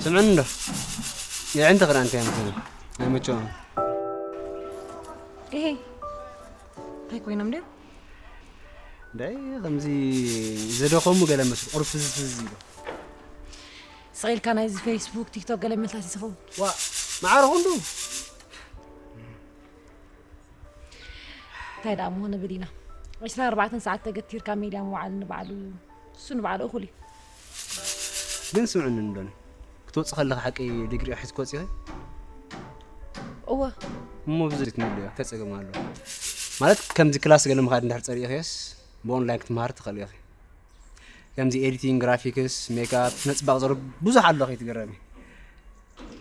ስምዕኒ እንዶ የዕንቲ ክዳንካ እዮም ኮይኖም ኣይመቸዎም። ይሄ እንታይ ኮይኖም ድዮም? እንዳይ ከምዚ ዘደኸሙ ገለ መስሉ ቁሩብ ፍዝፍዝ ኢሉ ስቕ ኢልካ ናይዚ ፌስቡክ ቲክቶክ ገለ መልታት ይስኸው። ዋ መዓረ ኩሉ እንታይ ደኣ ምሆነ ብሊና ዕስራን ኣርባዕተን ሰዓት ተገቲርካ ሜድያ ምውዓል ንባዕሉ እሱ ንባዕሉ እኹል እዩ። ግን ስምዕኒ እንዶኒ ክትወፅ ከለካ ሓቂ ዲግሪ ሒዝ ክወፅ ይኸ እወ እሞ ብዙ ትመልዮ ተፀገም ኣሎ ማለት ከምዚ ክላስ ገለ ምኻድ እንድሕር ፀሪእኽዮስ ብኦንላይን ክትመሃር ትኽእል ኢኺ። ከምዚ ኤዲቲንግ፣ ግራፊክስ፣ ሜክኣፕ፣ ስነ ፅባቕ ዘሩ ብዙሕ ኣሎ ከይትገረሚ።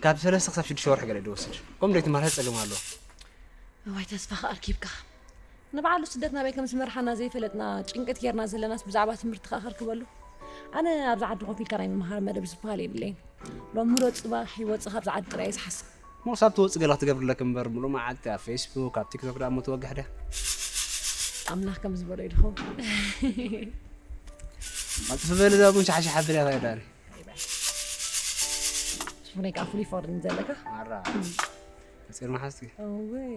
ካብ ሰለስተ ክሳብ ሽዱሽተ ወርሒ ገለ ድወስድ ከምኡ ደይትመሃር ፀገም ኣለዎ። እዋይ ተስፋ ከኣርኪብካ ንባዕሉ ስደት ናበይ ከም ዝመርሓና ዘይፈለጥና ጭንቀት ጌርና ዘለናስ ብዛዕባ ትምህርቲ ከኣ ከርክበሉ። ኣነ ኣብዚ ዓዲ ኮፍ ኢልካ ናይ ምምሃር መደብ ዝበሃል የብለይን። ሎሚ ዶ ፅባሕ ይወፅእ ካብዚ ዓዲ ጥራይ እየ ዝሓስብ። ሞርሳ ኣብ ትወፅእ ገለ ክትገብርለክ እምበር ሙሉእ መዓልቲ ኣብ ፌስቡክ ኣብ ቲክቶክ ደኣ እሞ ትወግሕ ድያ? ኣምላኽ ከም ዝበሎ ይድኸው። ኣጥፍ በል እዛ ቡን ሻሓሻሕ ኣብልያ ከይዳሪ ሽሙነይ ከዓ ፍሉይ ፍቕሪ ዘለካ ማራ ተፂር መሓዝትኪ እወይ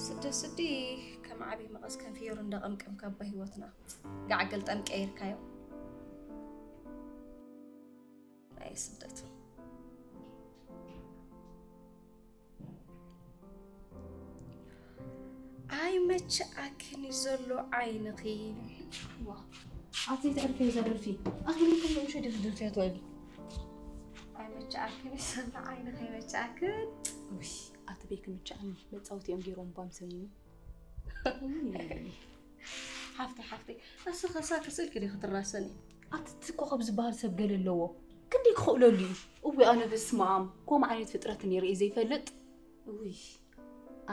ስደ ስዲ ከም ዓብዪ መቐስ ከንፊሩ እንዳቐምቀምካ ኣባ ህይወትና ጋዕ ገልጠም ቀይርካዮ። ናይ ስደት ኣይመችኣክን እዩ ዘሎ ዓይንኺ። ኣቲ ተዕርፊ እዛ ደርፊ ኣክሊ ከም ምሸ ደርፊ ደርፊ ኣትወል ኣይመችኣክን እዩ ዘሎ ዓይንኺ ኣይመችኣክን። ኣቲ ቤክ ምቻን መጻወት እዮም ገይሮም ባም ሰሚኒ ሓፍቲ ሓፍቲ እሱ ከሳ ክስእልክ ዲ ክትራሰኒ። ኣቲ ኮኸብ ዝበሃል ሰብ ገለ ኣለዎ ክንደይ ክኽእለሉ እዩ። እዊ ኣነ በስማም ከምኡ ዓይነት ፍጥረት ነይረ እዩ ዘይፈልጥ። እውይ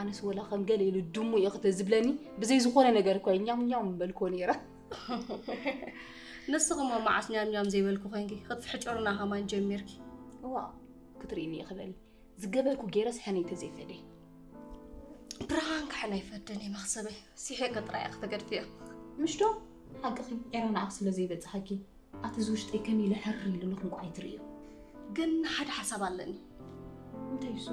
ኣነስ ወላ ከም ገለ ኢሉ ድሙ እየ ክተዝብለኒ ብዘይ ዝኾነ ነገር እኳ ኛም ኛም ምበልክዎ ነይረ። ንስኺ እሞ መዓስ ኛም ኛም ዘይበልኩ ኮይንኪ ክትፍሕጭርና ከማን ጀሚርኪ። እዋ ክትርእይኒ እየ ክበል ዝገበርኩ ገይረስ ሕነይ ተዘይፈደይ። ብርሃን ክሕን ኣይፈድን እዩ መኽሰበይ። ሲሒቂ ጥራይ እያ ክተገድፍዮ። ምሽ ዶ ሓቅኺ ኤራ ንኣኽ ስለ ዘይበጽሓኪ ኣቲ እዚ ውሽጠይ ከመይ ኢለ ሕር ኢሉ ንኽንቋይ ትርእዮ። ግን ሓደ ሓሳብ ኣለኒ። እንታይ እሱ?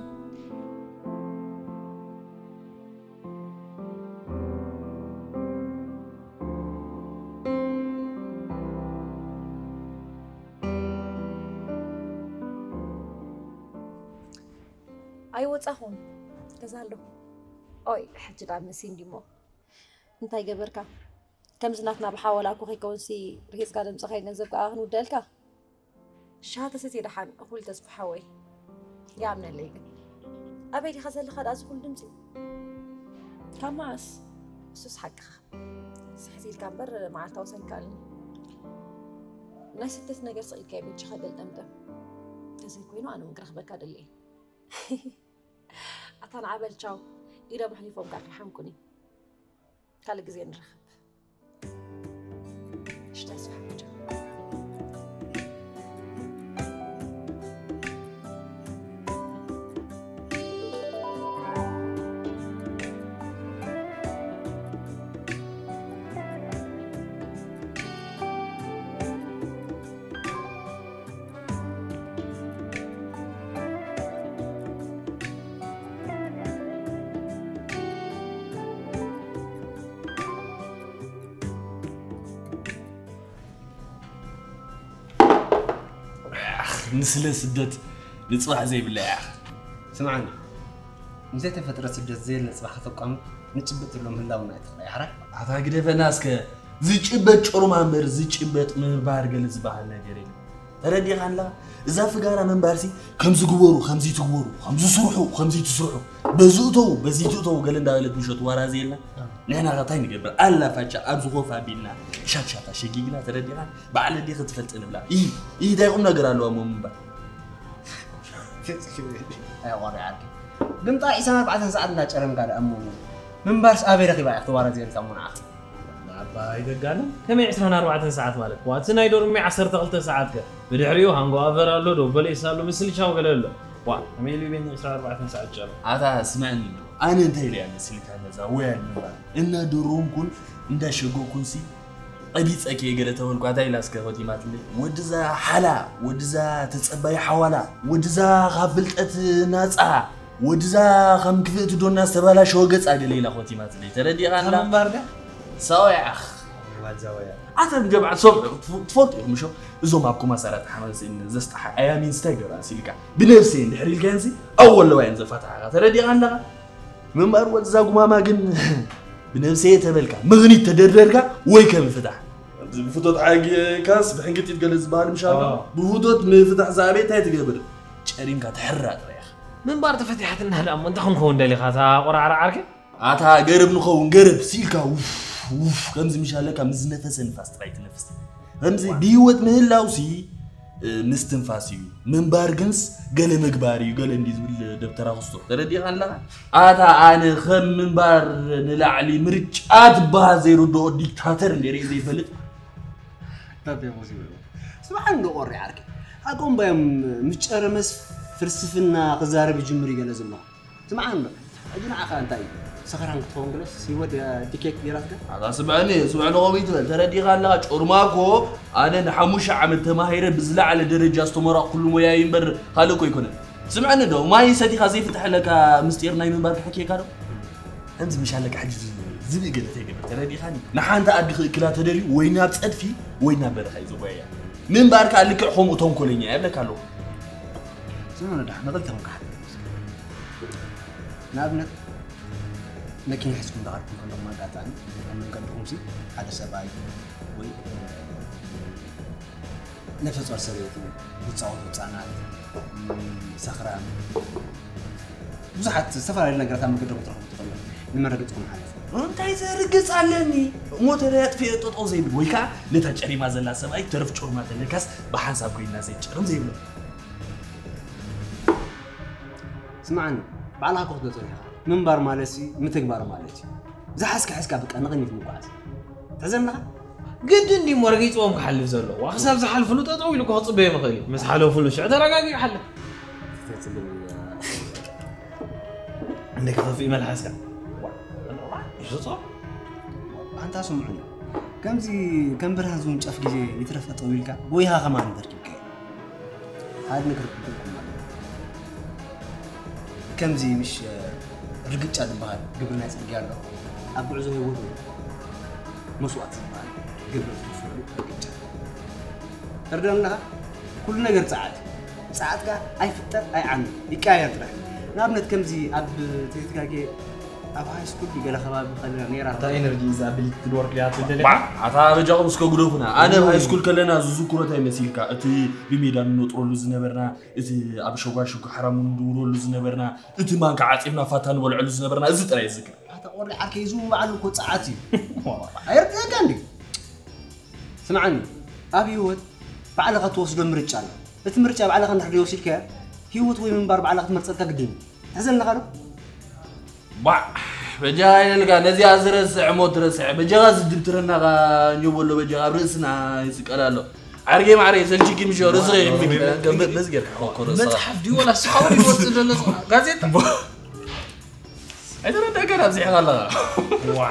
ኣይወጻኹን ገዛ ኣለኹ። ኦይ ሕጂ ዳ መሲ እንዲሞ እንታይ ገበርካ? ከምዚ ናትና ብሓወላ እኮ ከይከውንሲ ርሂጽካ ድምጽ ከይገንዘብ ከዓ ክንውደልካ። ሻተ ሰትየ ደሓን እኹል ተስፋ ሓወይ። ይኣምነለይ ግን። ኣበይ ዲኻ ዘለኻ ደኣ እዚ ኩሉ ድምጺ? ካብ መዓስ? እሱስ ሓቅኻ። ስሕት ኢልካ እምበር መዓልታዊ ሰንካልኒ። ናይ ስደት ነገር ስቕ ኢልካ የበጅኻ ገልጠምጠም። ተዘይኮይኑ ኣነ እውን ክረኽበካ ደልየ። ኣታ ንዓ በል ቻው። ኢዶም ኣሕሊፎም ከዓ ከይሓምኩኒ። ካልእ ግዜ ንራኸብ። እሺ፣ ተስፋ ሓወይ። ኣኽ፣ ንስለ ስደት ንጽባሕ ዘይብላ እያ። ስምዓኒ፣ ንዘይተፈጥረ ስደት ዘየለ ጽባሕ ከተቋምት ንጭብጥ ዘሎ ምህላውና ኣይትኽእላ እያ፣ ሕራይ? ኣታ ግደፈና እስከ፣ ዝጭበጥ ጭሩማ እምበር ዝጭበጥ ምንባር ገለ ዝበሃል ነገር የለን። ተረዲእካ ኣለኻ? እዛ ፍጋራ ምንባርሲ ከምዚ ግበሩ፣ ከምዚ ትግበሩ፣ ከምዚ ስርሑ፣ ከምዚ ትስርሑ፣ በዚ እተዉ፣ በዚ ትእተዉ ገለ እንዳበለት ምሸት ዋራዚ የላ። ኣዎ። ንሕና ከ እንታይ ንገብር? ኣላ ፋቻ ኣብ ዝኾፍ ኣቢልና ሻትሻታ ሸጊግና ተረዲእካ በዓል ኣዴኺ ትፈልጢ ንብላ። ይህ፣ ይህ እንታይ ቁም ነገር ኣለዋ እሞ ምንባር? ኣይ ቆሪ ዓርኪ። ግን ጥራይ ዕስራን ኣርባዕተን ሰዓት እንዳጨረምካ ደኣ እሞ ምንባርስ ኣበይ ረኺባ እያ ክትዋረዝ ኢልካ እሞ ንዓኻ? ኣባይ ደጋለ ከመይ ዕስራን ኣርባዕተን ሰዓት ማለት? ዋቲ ናይ ዶርሚ ዓሰርተ ክልተ ሰዓት ከ? ብድሕሪኡ ሃንጎ ኣቨር ኣሎ፣ ዶበሌስ ኣሎ፣ ምስልቻው ገለ ኣሎ። ዋ፣ ከመይ ኢሉ ይበኒ ዕስራን ኣርባዕተን ሰዓት ጨረም? ኣታ ስምዕኒ እንዶ፣ ኣነ እንታይ ኢለያ መሲልካ ነዛ ወያል ምባል? እናደረምኩን እንዳሸገኩንሲ ቀቢጸ ከየ ገለ ተበልኳ፣ እንታይ ኢላ እስከ ኮቲማትለይ? ወድዛ ሓላ፣ ወድዛ ተጸባይ ሓዋላ፣ ወድዛ ካብ ፍልጠት ናጻ፣ ወድዛ ከም ክፍእቲ ዶና ዝተባላሸወ ገጻ ገለ ኢላ ኮቲማትለይ። ተረዲእካ ኣላ? ካብ ምንባር ዳ? ሰው ያኽ። ዋዛ ወያ። ኣታ ንጀምዓ ሰው ትፈ-፣ ትፈልጡ ኢኹም፣ ምሾ? እዞም ኣብ ኮማሳራት ሓመድ ስኢን ዘስጠሓ ኣያሚን ስታይ ገራ ሲልካ። ብነብሰይ እንድሕር ኢልካዮንሲ፣ ኣወለዋየን ዘፋትሓኻ። ተረዲእካ ኣለኻ? ምንባር ወድዛ ጉማማ ግን ብነብሰይ ተበልካ፣ ምኽኒት ተደርደርካ ወይ ከም ፍታሕ። ኣብዚ ብፍቶት ዓጊካስ ብሕንግጢት ገለ ዝበሃል ምሻ ኣሎ። ኣዎ። ብፍቶት ምፍታሕ ዝኣበይ እንታይ ትገብር? ጨሪምካ ትሕራ ጥራይ ኢኻ። ምንባር ተፈቲሓትና ደኣ እሞ እንታይ ክንከውን ደሊኻ እታ ቆራዕራ ዓርከይ? ኣታ ገረብ ንኸውን ገረብ ሲልካ ውፍ ውፍ ከምዚ ምሻለካ ምስ ነፈሰ ንፋስ ጥራይ ትነፍስ። ከምዚ ብህይወት ምህላውሲ፣ እ፣ ምስትንፋስ እዩ። ምንባር ግንስ ገለ ምግባር እዩ፣ ገለ እንዲ ዝብል ደብተራ ክስቶ። ተረዲእካ ኣለኻ? ኣታ ኣነ ከም ምንባር ንላዕሊ ምርጫ ትበሃል ዘይርድኦ ዲክታተር እንደ ርእየ ዘይፈልጥ። ታዲያ ሞሲ በሉ። ስምዓ እንዶ ቆሪ ዓርኪ። ኣቆምባዮም ምስ ጨረመስ ፍልስፍና ክዛረብ ይጅምር እዩ ገለ ዘሎ። ስምዓ እንዶ። ሕጂ ንዓኻ እንታይ እዩ? ሰኽራን ክትኸውን ገለስ ህይወት ዲኬት ጌራትካ? ኣታ ስምዐኒ፣ ስምዐኒ ከምኡ ይትበል። ተረዲእካ ኣለኻ? ጮርማ እኮ ኣነ ንሓሙሽተ ዓመት ተማሂረ ብዝለዓለ ደረጃ ዝተመረቕኩሉ ሞያ እዩ እምበር ካልእ እኮ ኣይኮነን። ስምዐኒ ዶ፣ ማይ ሰቲኻ ዘይፍትሐለካ ምስጢር ናይ ምንባር ክሕክየካ ዶ? ከምዚ ምሽ ኣለካ ሕጂ ዝ-፣ ዝብኢ ገለ ተይገብር፣ ተረዲእካኒ? ንሓንቲ ኣድጊ ክእክላ ተደልዩ ወይ ናብ ጸድፊ ወይ ናብ በረኻ እዩ ዘጓየያ። ምንባር ከኣ ልክዕ ከምኡ ተንኮለኛ እየ እብለካ ኣለኹ። ስምዑ ንዳ፣ ንኽልተ ምክሓል። ንኣብነት፣ መኪና ሒዝኩም እንዳኸድኩም ከለኹም ኣጋጣሚ ኣብ መንገድኹምሲ ሓደ ሰብኣይ ወይ ነፍሰ ጾር ሰበይቲ፣ ዝጻወቱ ህጻናት፣ ም፣ ሰኽራም፣ ብዙሓት ዝተፈላለዩ ነገራት ኣብ መገዲ ክትረኽቡ ትኽእሉ። ንመን ረግጽኩም ሓለፉ? እንታይ ዘርግጽ ኣለኒ? ሞተረይ ኣጥፊኤ ጠጠው ዘይብል ወይ ከኣ ነታ ጨሪማ ዘላ ሰብኣይ ተረፍ ጮርማ ተለካስ ብሓንሳብ ኮይና ዘይጨርም ዘይብሎ። ስምዓኒ፣ ባዕልኻ እኮ ክትገልጾ ኢኻ። ምንባር ማለትሲ ምትግባር ማለት እዩ። ዝሓዝካ ሒዝካ በቃ ንቕድሚት ምጓዓዝ። ትሕዘኒ ኣለኻ? ግድን ድዩ እሞ ረጊጽዎም ክሓልፍ ዘለዎ? ክሳብ ዝሓልፍሉ ጠጠው ኢሉ እኮ ክጽበዮም ይኽእል እዩ። ምስ ሓለፉሉ ሽዑ ተረጋጊኡ ይሓልፍ። ትሕዘኒ። እንደ ክኸፍእ መልሓስካ። ዋ፣ ይፍጾ። ኣንታ ስምዑኒ። ከምዚ ከም ብርሃን ዝውንጨፍ ግዜ ይትረፍ ጠጠው ኢልካ፣ ጎይኻ ከማን ተርኪብካ እዩ። ሓደ ነገር ክብለኩም ኣለኒ። ከምዚ ምሽ ርግጫ ዝበሃል ግብሪ ናይ ጽርግያ ኣሎ። ኣብ ጉዕዞ ህይወት እውን መስዋእቲ ዝበሃል ግብሪ ዝኸፍለሉ ርግጫ። ተርድኣኒ ኣለኻ? ኩሉ ነገር ጸዓት እዩ። ጸዓት ከኣ ኣይፍጠር ኣይዓኑ፣ ይቀያየር ጥራሕ። ንኣብነት ከምዚ ኣብ ትሕቲ ካርጌ ኣብ ሃይ ስኩል ገለ ከባቢ ከለና ነይራ። እታ ኤነርጂ እዛ ability to work ያ ትደለ ኣታ በጃኹም እስከ ግደፉና። ኣነ ኣብ ሃይ ስኩል ከለና ዝዝክሮ እንታይ መሲልካ? እቲ ብሜዳ ንነጥረሉ ዝነበርና፣ እቲ ኣብ ሸጓሽጉ ሓራሙ ንድውረሉ ዝነበርና፣ እቲ ማንካ ዓፂብና ፋታ ንበልዐሉ ዝነበርና፣ እዚ ጥራይ ይዝክር። ኣታ ቆልዓ ከይዙ በዓሉ እኮ ጸዓት እዩ። ኣይርድኣካ እንዴ? ስምዓኒ፣ ኣብ ህይወት ባዕልኻ ትወስዶ ምርጫ ኣሎ። እቲ ምርጫ ባዕልኻ እንድሕር ዘይወሲድካዮ፣ ህይወት ወይ ምንባር ባዕልኻ ክትመርጸልካ ግድን እዩ። ትሕዘልናኻ ዶ? ባዕ በጃኻ ኢለልካ ነዚኣ ዝረስዕ ሞት ረስዕ በጃኻ ዝድብትረናኻ ኘቦሎ በጃኻ ኣብ ርእስና ይስቀል ኣሎ። ዓርጌ ማዕረ ሰልችኪ ምሽ ርእስኺ ይሕምኪ። በዚ ጌርካ ኮኮ ርእስኻ። መጽሓፍ ድዩ ወላ ስኻውን ይወጽእ ዘሎ ጋዜጣ? ኣይተረዳእካን ኣብዚሕኻ ኣለኻ። ዋ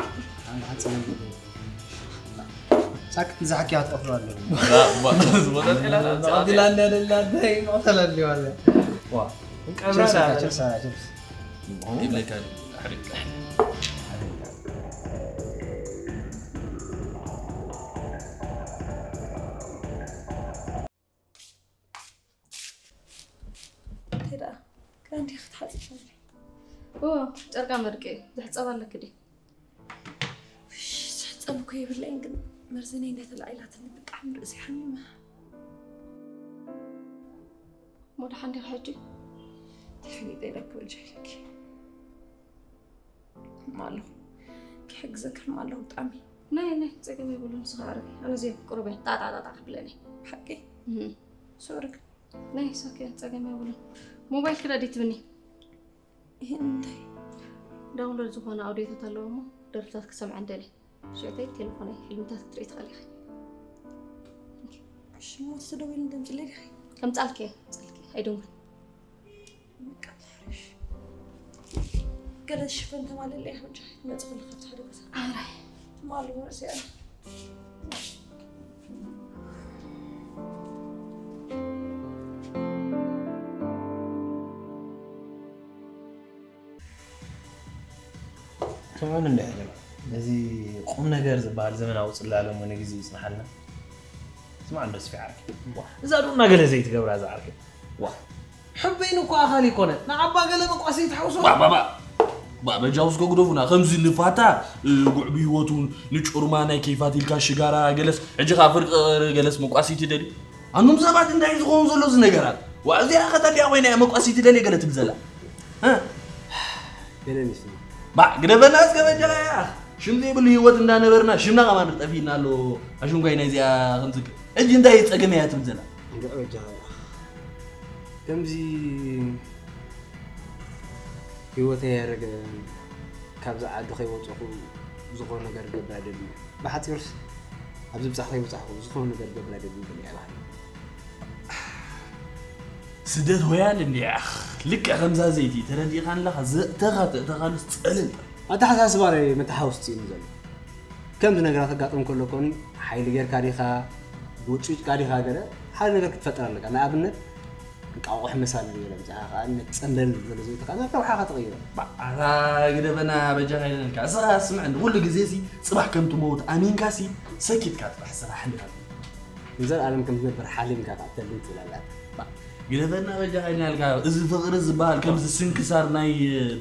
ሳክት ንዝሓኪ ክትቐፍሎ ኣለኹ። ዝወጠጥ ኢላ መቕትላ እንዳደላ እንታይ መቕተላ ድዩ ኣለ ዋ እንቀብራ ቸርስ ኣታ፣ ዳ- ቸርስ ኣታ፣ ቸርስ። ይብለካ እንታይ ደኣ ክዳን ዲኺ ክትሓጽቢ? ኦ፣ ጨርቃ መርቂ እዩ። ዝሕጸብ ኣለኪ ድዩ? ውሽ፣ ዝሕጸብ እኮ የብለይን፣ ግን መርዘነይ እንዳተላዒላትኒ ብጣዕሚ ርእሰይ ሓሚመ። እሞ ደሓን ዲኺ ሕጂ? ተፈሊጠ ኢለ ክብል ጀይረኪ። ሕማቕ ኣለኹ። ክሕግዘኪ ሕማቕ ኣለኹ ብጣዕሚ። ናይ፣ ናይ፣ ጸገም የብሉን፣ ንስኺ ኣዕርፊ። ኣነ እዚኦም ቁሩብ እዮም ጣጣጣጣ ክብለኒ። ብሓቂ? እም። ሶሪ ግን። ናይ፣ it's okay፣ ጸገም የብሉን። ሞባይልኪ ዶ ደይትብኒ? እንታይ? ዳውንሎድ ዝኾነ ኣውዲዮታት ኣለዎ እሞ ደርፍታት ክሰምዐ እንደሊ። ሽዑተይ ቴሌፎነይ ፊልምታት ክትርኢ ትኽእሊ ኢኺ። እሺ፣ እሞ እስቲ ደዊልኒ ተምጽለይ ዲኺ? ከምጻልኪ እየ፣ ከምጻልኪ እየ። ኣይደውል። በቃ፣ ማርሽ። ገለ ሽፈን ተማለለይ፣ ሕጂ መጽእ ከለኻ ኣብቲ ሓደ ቦታ። ኣራይ። ትማሉ መርሲ ኣለ። ስምዑኒ እንድዒ ሕጂ ነዚ ቁም ነገር ዝበሃል ዘመናዊ ጽላለ እሞ ንግዜ ይጽንሓልና። ስምዑኒ ዶ ስፊ ዓርከይ? ዋ፣ እዛ ዶ እናገለ ዘይትገብራ እዛ ዓርከይ? ዋ፣ ሕበይን እኮ ኣኻሊ ይኮነ። ንዓባ ገለ መቋሰይ ትሓውሶ? ባ፣ ባ፣ ባ። ባ፣ በጃኹ እስከ ግደፉና። ከምዚ ንፋታ፣ እ፣ ጉዕ ብህይወቱ፣ ንጩርማ ናይ ከይፋት ኢልካ ሽጋራ ገለስ፣ ሕጂ ኸኣ ፍርቂ ገለስ መቋሰይ ትደልዩ? ኣንቱም ሰባት እንታይ ዝኸውን ዘሎ እዚ ነገራት? ዋ፣ እዚኣ ኸ ታዲያ ኮይና እያ መቋሰይ ትደልየ ገለ ትብል ዘላ? እ? ገለ ሚስቲ። ባ፣ ግደፈና እስከ በጃኻ እያ። ሽም ዘይብሉ ህይወት እንዳነበርና ሽምና ከማን ጠፊእና ኣሎ። ኣሽንኳይ ናይዚኣ ክንዝክር። ሕጂ እንታይ ጸገም እያ ትብል ዘላ? እንድዒ በጃኻ እያ። ከምዚ ህይወተይ ያረገ ካብዚ ዓዲ ከይወፀኹ ዝኾነ ነገር ክገብር ኣይደልን። ብሓፂሩስ ኣብዚ ብፃሕ ከይወፃኹ ዝኾነ ነገር ክገብር ኣይደልን ግን እያ ባህሪ። ስደት ወያል እንዲያ ልክዕ ከምዛ ዘይቲ ተረዲእካ ኣለኻ ዘእተኻ ተእተኻሉስ ፀለል ኣተሓሳስባ ናይ መተሓወስቲ እዩ ዘሎ። ከምዚ ነገራት ኣጋጥም ከሎ ኮኒ ሓይሊ ጌርካ ዲኻ፣ ውጭጭካ ዲኻ ገለ ሓደ ነገር ክትፈጥር ኣለካ። ንኣብነት እንቃቑሕ መሳል ገለ ብዛዕባ ከዓ ነቲ ጸንበል ዝበለ ዘይትኻ ናብ ረብሓኻ ትቕይሮ። ኣታ ግደፈና በጃኻ ኢለንካ። እስኻ ስምዐኒ፣ ኩሉ ግዜ ሲ ጽባሕ ከም ትመውት ኣሚንካ ሲ ሰኪትካ ጥራሕ ስራሕ እንዲኻ። ንዘለኣለም ከም ትነብር ሓሊምካ ከዓ ተልም ትብል ኣላታ። ግደፈና በጃኻ ኢልናልካ። እዚ ፍቕሪ ዝበሃል ከምዚ ስንክሳር ናይ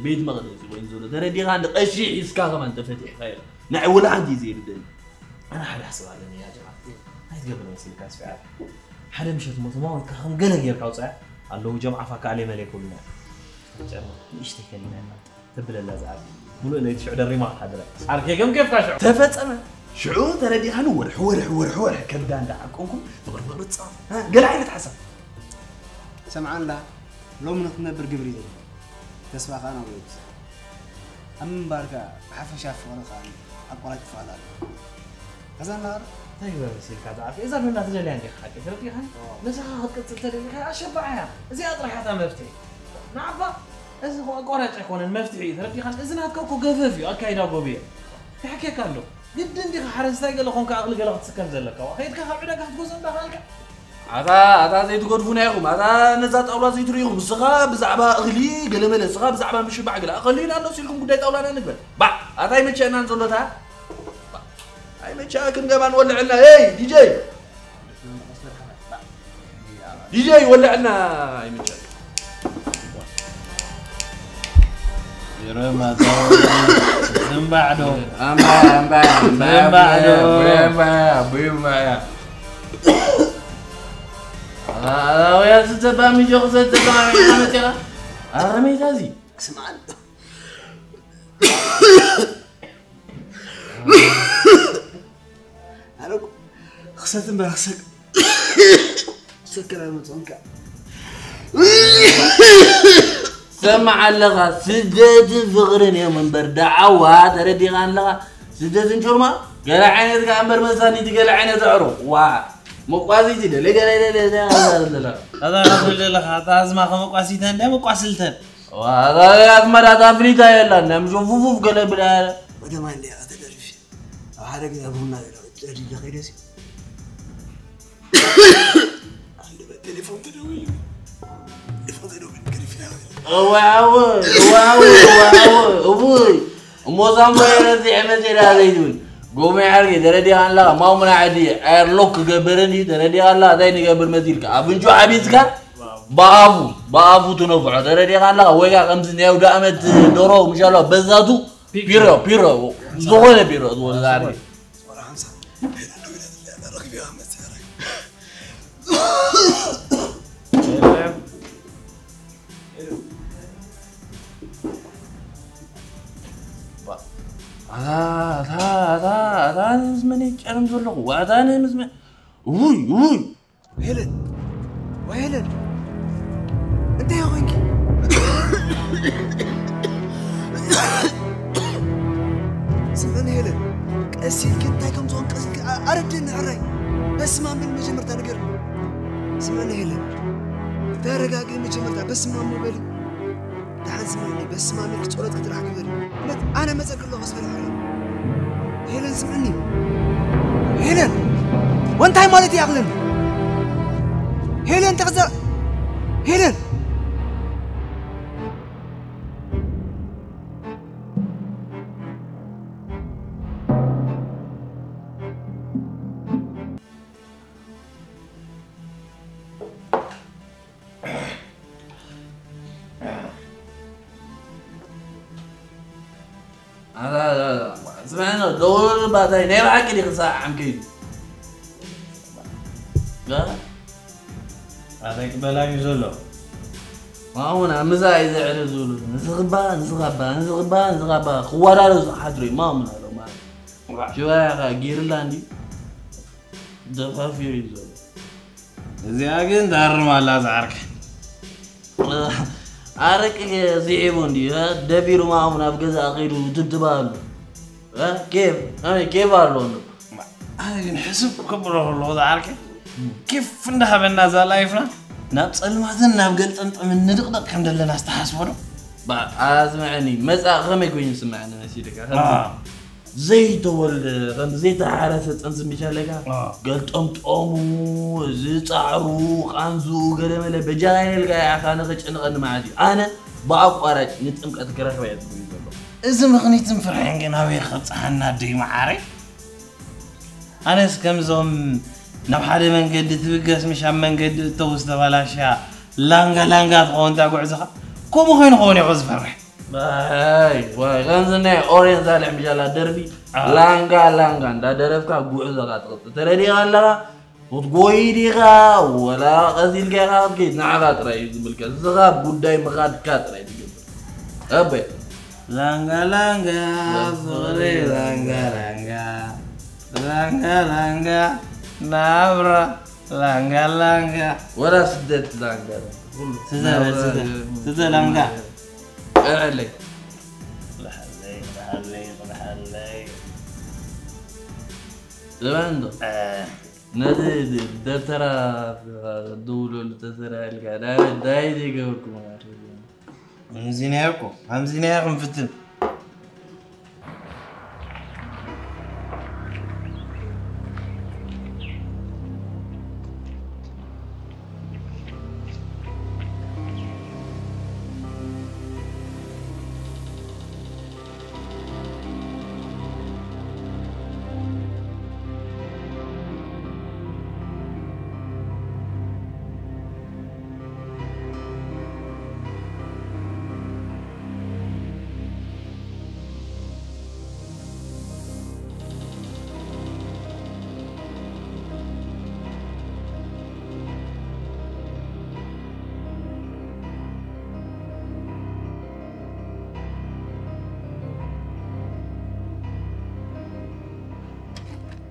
ቤት መቕደስ ኮይኑ ዘሎ ተረዲኻ። እንዲ ቀሺ ሒዝካ ከማን ተፈቲሕካ ኢለ ንዕ ውላ ሓንቲ እዩ ዘይርደኒ። ኣነ ሓደ ሓሳብ ኣለኒ ያ ጀማዓ። ኣይትገብር መሲልካ ኣስፊዓት። ሓደ ምሸት እሞ ተማዊትካ ከም ገለ ጌርካ ኣውፅኣ። ኣለዉ ጀምዓ ፋካ ኣሌ መሌ ኩልና። ጨርማ ንእሽተይ ከሊና ኢና ተብለላ ዝኣብ ሙሉእ ለይቲ ሽዑ ደሪማ ክትሓድረ። ዓርከይ ከም ኬፍካ ሽዑ። ተፈጸመ። ሽዑ ተረዲኻኒ ወርሒ ወርሒ ወርሒ ወርሒ ከብዳ እንዳዓቀንኩም ፍቕሪ ፍቕሪ ትጻወት። ሃ፣ ገለ ዓይነት ሓሳብ። ሰምዓንዳ ሎሚ ንክትነብር ግብሪ እዩ ዘድልዮ። ተስፋ ከኣ ናብ ወለዲ። ኣብ ምንባርካ ብሓፈሻ ፍቕሪ ከኣ ኣቋራጭ ትፍቐድ ኣሎ። ከዛ እናቐረ እንታይ ግበር መሲልካ ዝዓርፍ እዛ ዶ እናተደለያ እንዲኻ ሓቂ ተረዲኻኒ? ነስኻ ክትቅጽል ተደሊኻ ኣሸባዕ እያ። እዚኣ ጥራሕ እያ እታ መፍትሒ። ንዓባ እዚ እኮ ኣቋራጭ ኣይኮነን መፍትሒ እዩ ተረዲኻኒ? እዚ ናትካ እኮ ገፈፍ እዩ ኣካይዳ ጎብየ። ይሓኬካ ኣሎ። ግድን ዲኻ ሓረስታይ ገለ ኾንካ እኽሊ ገለ ክትስከም ዘለካ? ዋ፣ ከይድካ ካብ ዕዳጋ ክትገዝኦ እንዳኸኣልካ? ኣታ ኣታ ዘይትገድፉና ኢኹም። ኣታ ነዛ ጣውላ ዘይትርእይኹም። ንስኻ ብዛዕባ እኽሊ ገለ መለ፣ ንስኻ ብዛዕባ ምሽባዕ ገለ። ኣኸሊና ኣሎ ሲልኩም ጉዳይ ጣውላና ንግበር። ባዕ ኣታ ኣይመቸአናን ዘሎ እታ። ኣይመቸኣክን ገባን ወልዐልና። ኤይ ዲጀይ ዲጀይ ወልዐልና። ኣይመቸኣክን። ዝምባዕ ዶ? እምባ እምባ እምባ ዝምባዕ ዶ? እምባ እምባ እምባ ኣላውያ ዝተባሚ ጆክ ዘተባሚ መቴራ ኣረሜታ እዚ ስማዕ ኣረቁ ክሰት እምበር ክሰክ ሰከራ መጾንካ ሰማዕ ኣለኻ ስደትን ፍቕርን እዮም እምበር ደዓዋ ተረዲኻ ኣለኻ ስደትን ጩርማ ገለ ዓይነት ከኣ እምበር መሳኒቲ ገለ ዓይነት ኣዕሮ ዋ መቋዚቲ ደለ ገለ ገለ ገለ ገለ ኣዛ ካብ ዘለኻ ኣታ ኣዝማ ከመቋሲተን ደመቋስልተን ኣስመራ ኣፍሪካ የላን። ናይ ምሾ ፉፉፍ ገለ ብላ ያለ። ወደ ማን ሊያ ተደርፊ? ኣብ ሓደ ገዛ ቡና ገዛ ጨዲደ ከይደሲ። አንድ በቴሌፎን ተደውዩ። ቴሌፎን ተደውዩ። እዋው፣ እዋው፣ እዋው፣ እውይ። እሞ ሳምቦ የረዚ ዕመት የዳ ዘይትብል። ጎመ ዓርጌ ተረዲኻ ኣለኻ። ማሙና ዓዲ ኤርሎክ ክገብርን እዩ ተረዲኻ ኣለኻ። እንታይ ንገብር መሲልካ? ኣፍንጮ ዓቢጥካ? ብኣፉ ብኣፉ ትነፍዖ ተረዲኻ ኣለኻ ወይ ከዓ ከምዚ ናይ ኣውደ ኣመት ዶሮ ምሻሎ በዛቱ ፒሮ ፒሮ ዝኾነ ፒሮ ዝኾነ ዛዕሪ ኣታ ኣታ ኣታ ኣታ ኣነ ምስ መን እየ ክጨርም ዘለኹ ኣታ ኣነ ምስ መን ውይ ውይ ሄለን ወይ ሄለን እንታይ ኮይንኪ? ስምዕኒ ሄለን ቀስ ኢልኪ እንታይ ከም ዝኾን ቀስ ኢልኪ ኣ- ኣረድእኒ ሕራይ በስማም በሊ መጀመርታ ንገርኒ። ስምዕኒ ሄለን ተረጋግኢ መጀመርታ በስማም በሊ። ደሓን ስምዕኒ፣ በስመ አብ ኢልኪ ጸሎት ክትረዓ ግበሪ። እውነት ኣነ መጸኪ ኣለኹ ዝበለ ሕራይ። ሄለን ስምዕኒ። ሄለን! ወንታይ ማለት እዩ ኣኽልን? ሄለን ተኽዘ ሄለን! ስምዕኒ ደውል ባታይ ናይ ብሓቂ ዲኺ ሰዓዓም ከይዱ ኣታይ ክበላ እዩ ዘሎ ማሙና ምሳ እዩ ዘዕሪ ዝብሉ ንስኽባ ንስኻባ ንስኽባ ንስኻባ ክወዳደሱ ሓድሩ እዩ ማሙና ሎ ማለት ሽባያኻ ጊርላ እንዲ ደፋፊሩ እዩ ዘሎ እዚኣ ግን ታርም ኣላ ዝዓርከ ኣረቂ ስዒቡ እንዲ ደፊሩ ማሙ ናብ ገዛ ከይዱ ትብትባ ኣሎ ኬፍ ኣነ ኬፍ ኣሎ ኣሎ ኣነ ግን ሕስብ ክብሎ ከለኹ ዝዓርከ ኬፍ እንዳሃበና እዛ ላይፍና ናብ ፀልማትን ናብ ገልጠምጠምን ንድቕደቕ ከም ዘለና ዝተሓስቦ ዶ ኣስምዐኒ መፃእ ከመይ ኮይኑ ስምዐኒ መሲልካ ዘይተወልደ ከም ዘይተሓረሰ ጥንሲ ምሻለካ ገልጠምጠሙ ዝፃዕሩ ቃንዝኡ ገለመለ በጃኻ ኢለልካ ኢኻ ንኸጨንቐኒ ማለት እዩ ኣነ ብኣቋራጭ ንጥምቀት ክረኽበ እየ ዝብል ዘሎ እዚ ምኽኒትን ፍርሕን ግን ኣበይ ከብፅሓና ደይ መዓረይ ኣነስ ከምዞም ናብ ሓደ መንገዲ ትብገስ ምሽ ኣብ መንገዲ እተው ዝተበላሽያ ላንጋ ላንጋ ትኸውን እታ ጉዕዞኻ ከምኡ ኮይኑ ክኸውን ኢኹ ዝፈርሕ ኣይ ዋይ ከምዚ ናይ ኦሬን ሳልሕ ምሻላ ደርፊ ላንጋ ላንጋ እንዳደረፍካ ጉዕዞኻ ትቕጽል ተረዲኻ ኣለኻ ክትጎይ ዲኻ ወላ ቀስ ኢልካ ኢኻ ክትከይድ ንዓኻ ጥራይ እዩ ዝምልከት ንስኻ ጉዳይ ምኻድካ ጥራይ ትገብር ኣበይ ላንጋ ላንጋ ፍቕሪ ላንጋ ላንጋ ላንጋ ላንጋ ናብራ ላንጋ ላንጋ ወላ ስደት ላንጋ ኩሉ ትዘ ትዘ ትዘ ላንጋ ቅንዕለይ ቅንሓለይ ቅንሓለይ ቅንሓለይ ዘበን ዶ ነዚ ደብተራ ደውለሉ ተዘራ ኢልካ ዳይ ዘይገበርኩ ከምዚ ነርኩ ከምዚ ነር ክንፍትን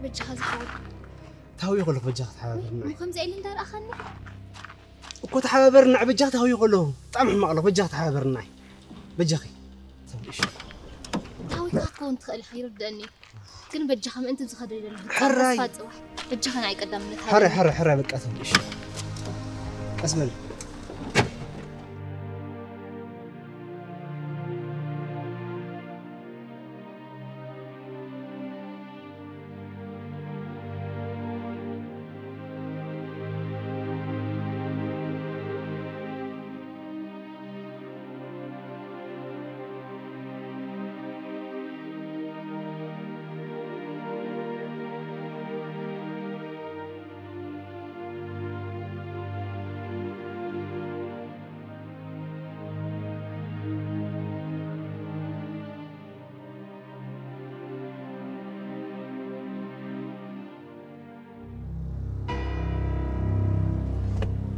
በጃኻ ዝኸውን። ታዊ ከሎ በጃ ተሓባበርና። ከምዚ ኢሉ እንዳርኣኻኒ እኮ ተሓባበርና በጃ ታዊ ከሎ። ብጣዕሚ ሕማቕ ኣሎ በጃ ተሓባበርና። በጃኺ። እሺ። ታዊካ ክትከውን ትኽእል ኢኻ ይርድአኒ። ግን በጃኻ ምእንቲ ዝኸደ ይደለ ሕራይ። ጽባሕ በጃኻ ናይ ቀዳምነት ሕራይ ሕራይ ሕራይ በቃ ተው። እሺ። ቀስ በል።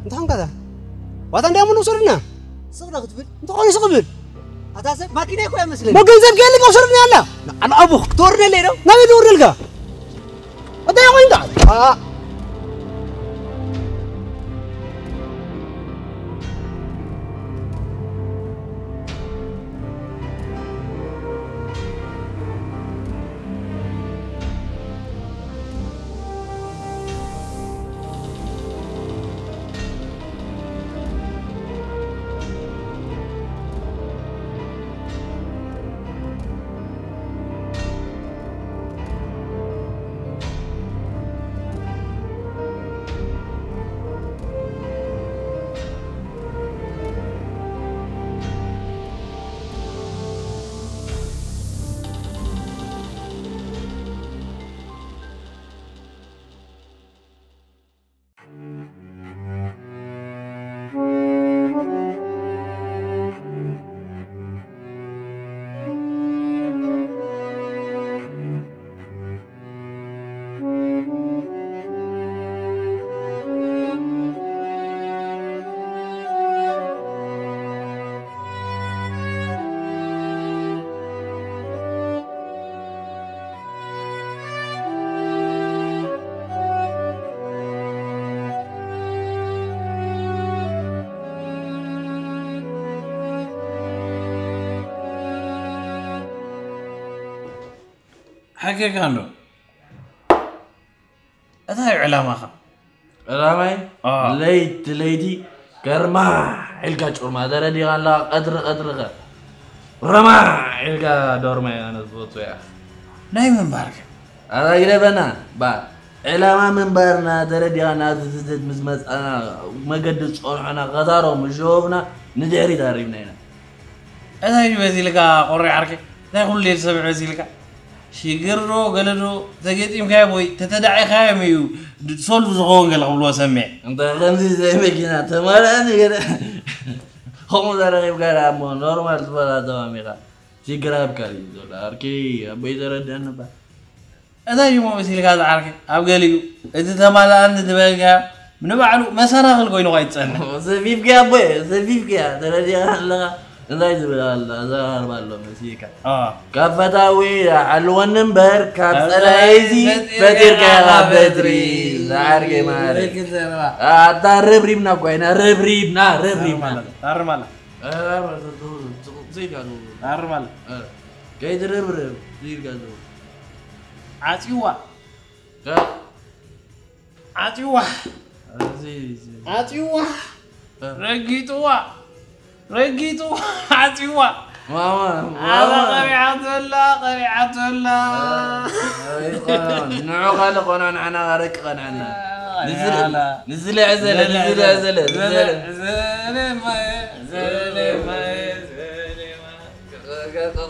እንታይ ኾንካ እዛ? ዋታ እንዳመን ውሰድና? ስቕ ዶ ክትብል? እንታይ ኾይኑ ስቕ ብል? ኣታ ሰብ ማኪና እኮ እያ መስለኒ። ሞ ገንዘብ ገይርልካ ውሰድና ኣላ። ኣነ ኣቦ ክትወርደለይ ዶ? ናበይ ዝወርደልካ? እንታይ ኾይንካ? ሓቂኻ እንዶ እንታይ እዩ ዕላማኻ? ዕላማይ ለይቲ ለይቲ ገርማ ኢልካ ጩርማ ተረዲኻ ኣለኻ ቀትሪ ቀትሪ ከ ረማ ኢልካ ዶርማ እያ ኣነ ዝፈቱ እያ ናይ ምንባር ግን ኣታ ግደፈና ባ ዕላማ ምንባርና ተረዲኻ ናብዚ ስደት ምስ መፃና መገዲ ዝፀንሖና ከታሮ ምስ ሸወብና ንድሕሪት ኣሪብና ኢና እንታይ እዩ በዚ ኢልካ ቆሪ ዓርኪ እንታይ ኩሉ ሰብ በዚ ኢልካ ሽግር ዶ ገለ ዶ ተገጢምካዮም ወይ ተተዳዒኻዮም እዩ ሶልቭ ዝኸውን ገለ ክብልዎ ሰሚዐ እንተ ከምዚ ዘይ መኪና ተማልኣኒ ገለ ከምኡ ተረኺብካ ደኣ እሞ ኖርማል ዝበላ ተማሚኻ ሽግር ኣብካ እዩ ዘሎ ኣርኪ ኣቦይ ተረድአኒ እባ እንታይ እዩ መሲልካ ዝዓርከይ ኣብ ገሊኡ እቲ ተማልኣኒ ዝበልካዮ ንባዕሉ መሰናኽል ኮይኑ ኣይትፀንሕ ሰፊፍክያ ኣቦየ ሰፊፍክያ ተረዲኻ ኣለኻ እንታይ ዝብል ኣለ ኣዘራርባ ኣሎ መሲልካ ካብ ፈታዊ ሓልወኒ እምበር ካብ ፀላኢዚ ፈጢርካ ኢኻ በትሪ ዝዓርከይ ማሪ ኣታ ረብሪብና እኳ ኢና ረብሪብና ረብሪብና ታርማላ ዘይጋኑ ታርማላ ከይትረብርብ ዝይጋኑ ዓፂዋ ዓፂዋ ዓፂዋ ረጊጥዋ ረጊጥዋ ዓፂዋ ማማ ኣረ ቀቢዓቶ ኣላ ቀቢዓቶ ኣላ ንዑ ካልእ ቆኖ ንዓና ረቂ ቀንዐና ንዝልዕ ዘለ ንዝልዕ ዘለ ዘለ ማየ ዘለ ማየ ዘለ ማየ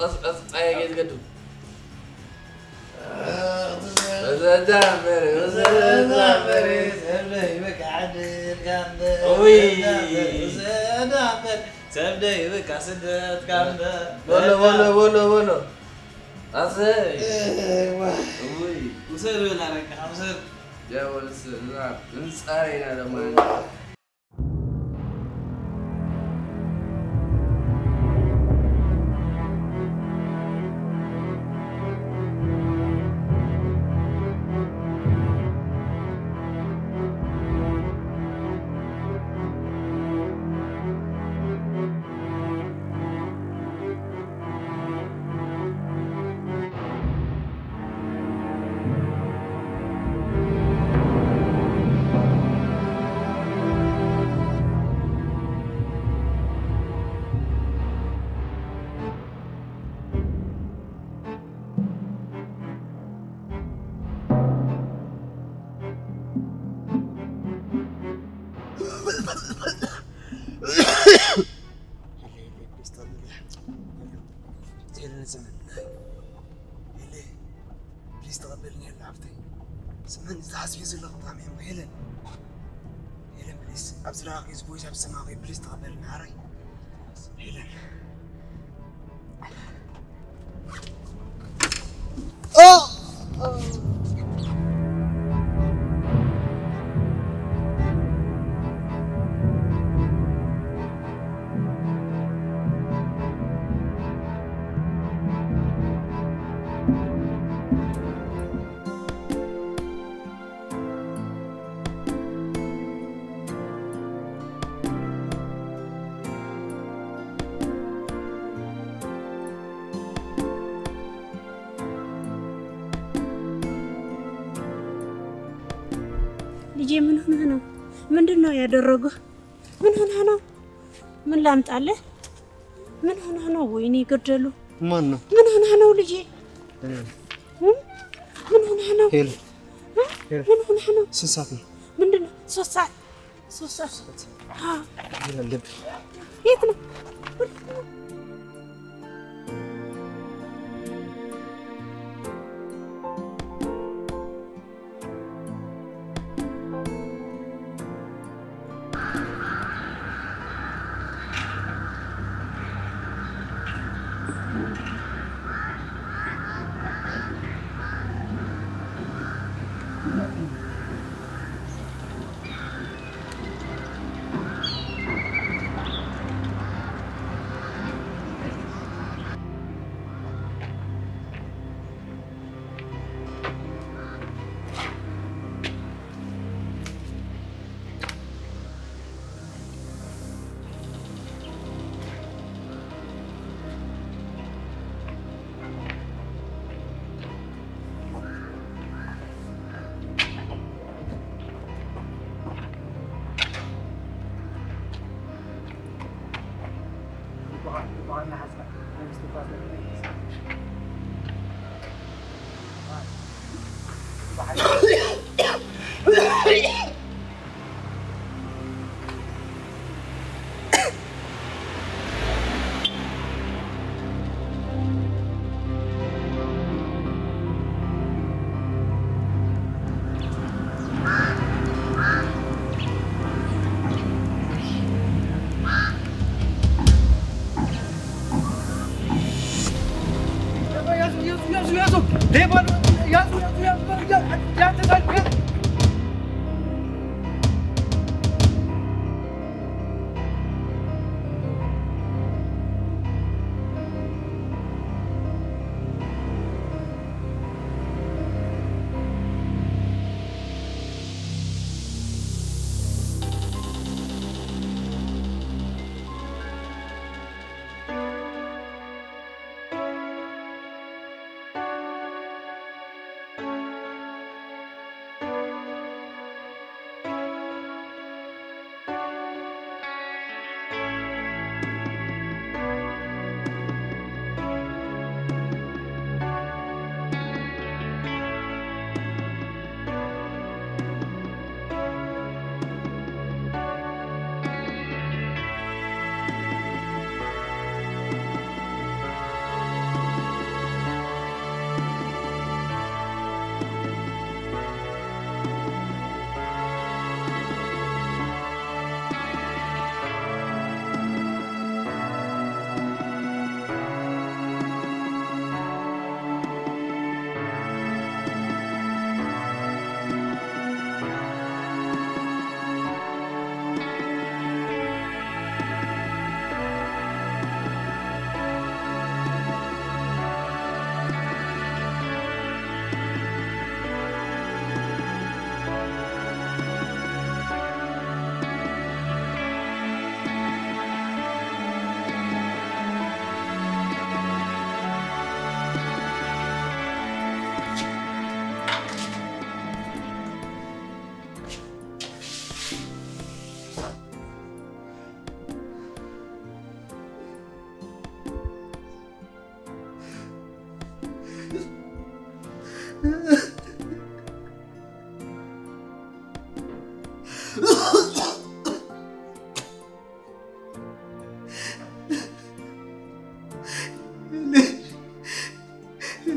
ቀስቀስ ጻየ ገዝገዱ ሰብ ደይብካ ስደትካ እምበር በሎ በሎ በሎ በሎ ኣሰይ ውሰድ በላ ረቅኻ ውሰድ ጃወልስ ንጻረ ኢና ለማን ስምዕኒ፣ እዚ ሓስብዮ ዘለኹ ብጣዕሚ እዮም። ሄለን፣ ሄለን፣ ፕሊዝ፣ ኣብ ዝረኣኽዮ፣ እዚ ቮይስ ኣብ ዝሰማዕኽዮ፣ ፕሊዝ ተቐበልኒ፣ ሓራይ። ሄለን። ልጄ፣ ምን ሆነህ ነው? ምንድን ነው ያደረጉህ? ምን ሆነህ ነው? ምን ላምጣልህ? ምን ሆነህ ነው? ወይኔ ገደሉ። ማን ነው? ምን ሆነህ ነው ልጄ? እኔ ነኝ። እ? ምን ሆነህ ነው? ሄሎ። እ? ሄሎ። ምን ሆነህ ነው? ስንት ሰዓት ነው? ምንድን ነው? ሶስት ሰዓት። ሶስት ሰዓት። አ። ምን አለብህ? የት ነው?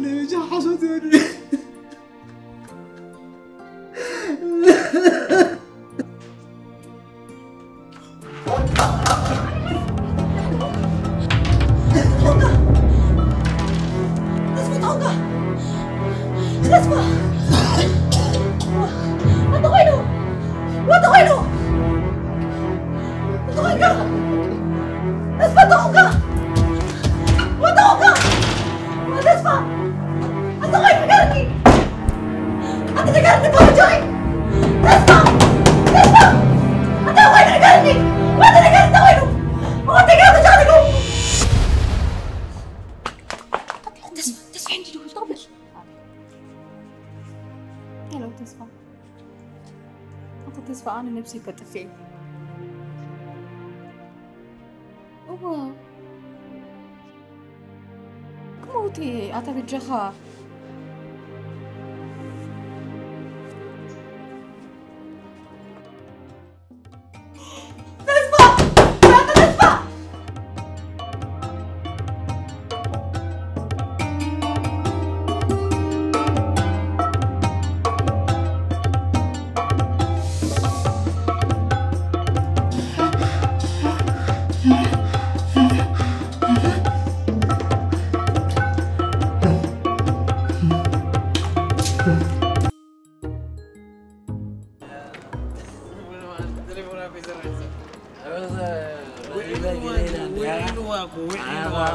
ለብቻ ሓሶት ይወዱ። ተስፋ! ኣንተ ኾይ ንገርኒ! ኣንተ ንገርኒ፣ ተወጀኺ! ተስፋ! ተስፋ! ኣንተ ኾይ ንገርኒ! ኣንተ ንገርኒ፣ ተወይኑ! ኣንተ ንገርኒ፣ ተወይኑ! ተስፋ፣ ተስፋ፣ እንዲ ደውል፣ ተቐበል። ሄሎ፣ ተስፋ። ኣንተ ተስፋ፣ ኣነ ነብሰይ ከጥፍእ እየ። እዋ። ክመውት እየ፣ ኣታ በጃኻ። ተስፋ! ኣታ ተስፋ!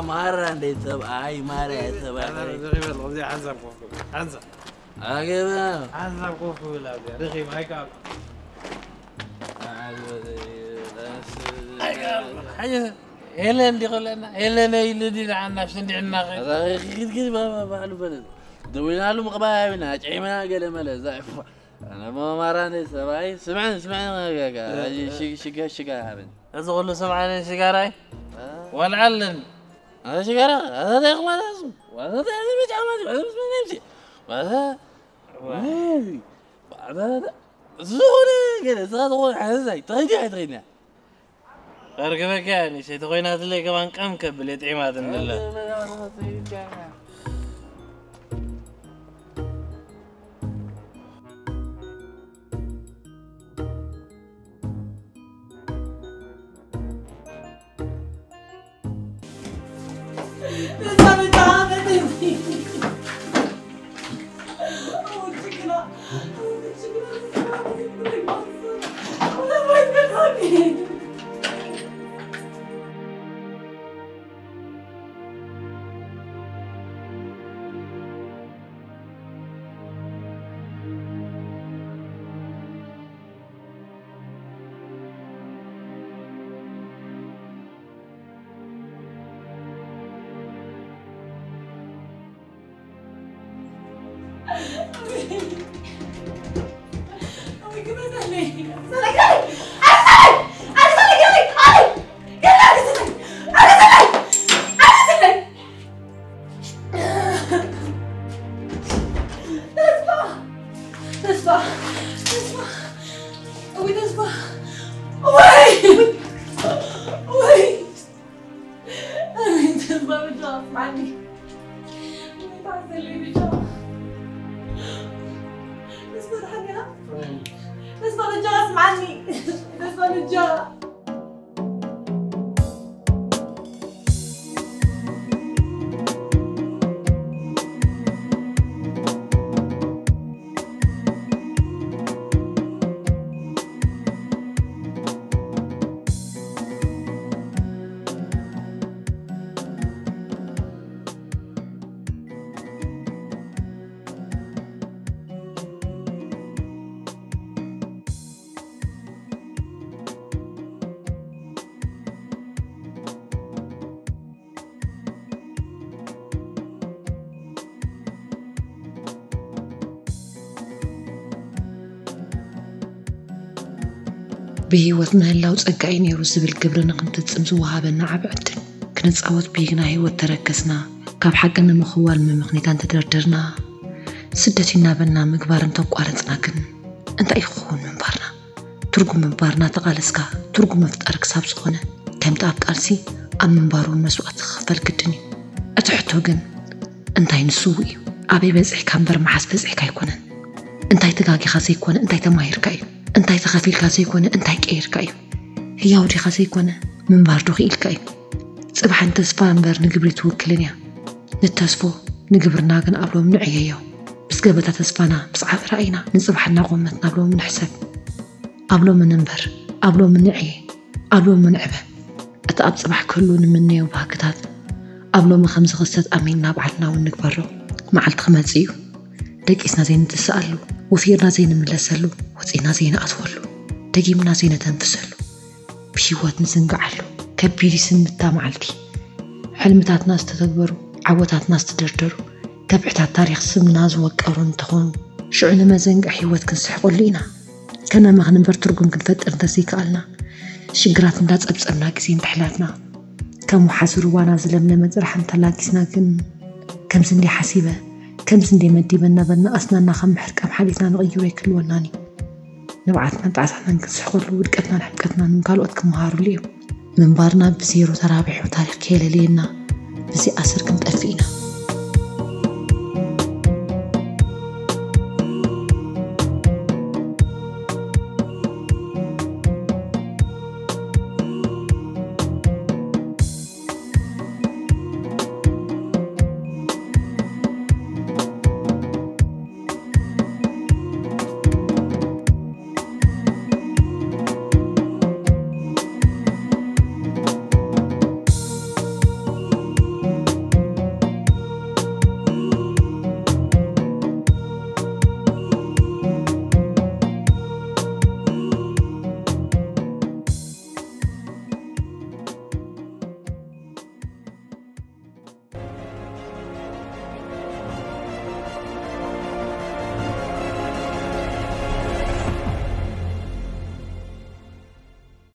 ማራ እንዴት ሰብኣይ ማራ ሰብኣይ ኣገበ ሓንሳብ ኮፍ ብል ኣብዚኣ ደኺም ኣይከኣልኩ። ኣይከኣልኩ። ሓየ ሄለን ዲኸለና ሄለነ ኢሉ ዲ ንዓና ሽንዲ ዕናኸ። ኪድ ኪድ ባዕሉ በለ። ደዊናሉ ምቕባይ ኣብና ጨይመና ገለ መለ እዛ እፎ። ኣነ ሞ ማራነ ሰብኣይ ስምዐን ስምዐን ጋጋ ሽጋ ሽጋ ሃበን። እዚ ኩሉ ስምዓነ ሽጋራይ ወልዓለን። ኣነ ሽጋራ ኣታ ይኽማላ እሱ። ኣታ ይኽማላ እሱ። ኣታ ዝኾነ ገለ፣ እዛ ዝኾነ ሓንሳይ፣ ተኸይዲ ኣይተኸይድና። ኣርግበኪ እያ፣ ንእሸተይ ተኾይናትለይ ከማን ቀም ከብል እየ ጥዒማትኒ ዘላ። ተስፋ! ተስፋ! ተስፋ! ወይ ተስፋ! ወይ! ወይ! ተስፋ ብቻ ኣስማዕኒ። ወይ ተስፋ ብቻ ኣስማዕኒ። ተስፋ ብቻ። ብህይወት ምህላው ጸጋ እዩ ነይሩ ዝብል ግብሪ ንኽንፍጽም ዝወሃበና ዓቢ ዕድል። ክንጻወት ብሂግና ህይወት ተረከስና፣ ካብ ሓቂ ንምኽዋል መመኽኒታ እንተደርደርና፣ ስደት ይናበና ምግባር እንተቋረጽና ግን እንታይ ክኸውን ምንባርና? ትርጉም ምንባርና ተቓለስካ ትርጉም ምፍጣር ክሳብ ዝኾነ፣ ከምቲ ኣብ ቃልሲ ኣብ ምንባር እውን መስዋእቲ ክኽፈል ግድን እዩ። እቲ ሕቶ ግን እንታይ ንስው እዩ? ኣበይ በጺሕካ እምበር መዓስ በጺሕካ ኣይኮነን። እንታይ ተጋጊኻ ዘይኮነ እንታይ ተማሂርካ እዩ። እንታይ ተኸፊልካ ዘይኮነ እንታይ ቀይርካ እዩ። ህያው ዲኻ ዘይኮነ ምንባር ዶ ክኢልካ እዩ። ጽባሕ ንተስፋ እምበር ንግብሪ ትውክልን እያ። ንተስፎ ንግብርና ግን ኣብ ሎም ንዕየዮ። ምስ ገበታ ተስፋና ምስ ዓፈራ ኢና ንጽባሕ እናቆመት ናብ ሎም ንሕሰብ። ኣብ ሎም ንንበር፣ ኣብ ሎም ንዕየ፣ ኣብ ሎም ንዕበ። እቲ ኣብ ጽባሕ ክህሉ ንምነዮ ባህግታት ኣብ ሎሚ ከም ዝኽሰት ኣሚንና ባዕልና እውን ንግበሮ። መዓልቲ ክመጽእ እዩ። ደቂስና ዘይንትስኣሉ፣ ወፊርና ዘይንምለሰሉ፣ ወጺና ዘይንኣትወሉ፣ ደጊምና ዘይነተንፍሰሉ፣ ብህይወት ንዝንግዓሉ። ከቢድ ይስምታ መዓልቲ። ሕልምታትና ዝተተግበሩ፣ ዓወታትና ዝተደርደሩ፣ ከብሕታት ታሪኽ ስምና ዝወቀሩ እንተኾኑ፣ ሽዑ ንመዘንግዕ ህይወት ክንስሕቐሉ ኢና። ከነመኽን እምበር ትርጉም ክንፈጥር እንተዘይከኣልና፣ ሽግራት እንዳጸብጸብና ግዜ እንተሕላፍና፣ ከም ወሓዚ ሩባና ዝለምለመ ጽራሕ እንተላጊስና ግን፣ ከምዚ እንዲ ሓሲበ፣ ከምዚ እንዲ መዲበ እናበልና ኣስናና ከም ምሕርቀም ሓሊፍና ንቕይሮ ኣይክልወናን እዩ። ንብዓትናን ጣዕሳናን ክንስሕቐሉ፣ ውድቀትናን ሕምቀትናን ንካልኦት ክመሃሩሉ እዮም። ምንባርና ብዜሮ ተራቢሑ ታሪኽ ከየለልየና፣ ብዚ ኣሰር ክንጠፍእ ኢና።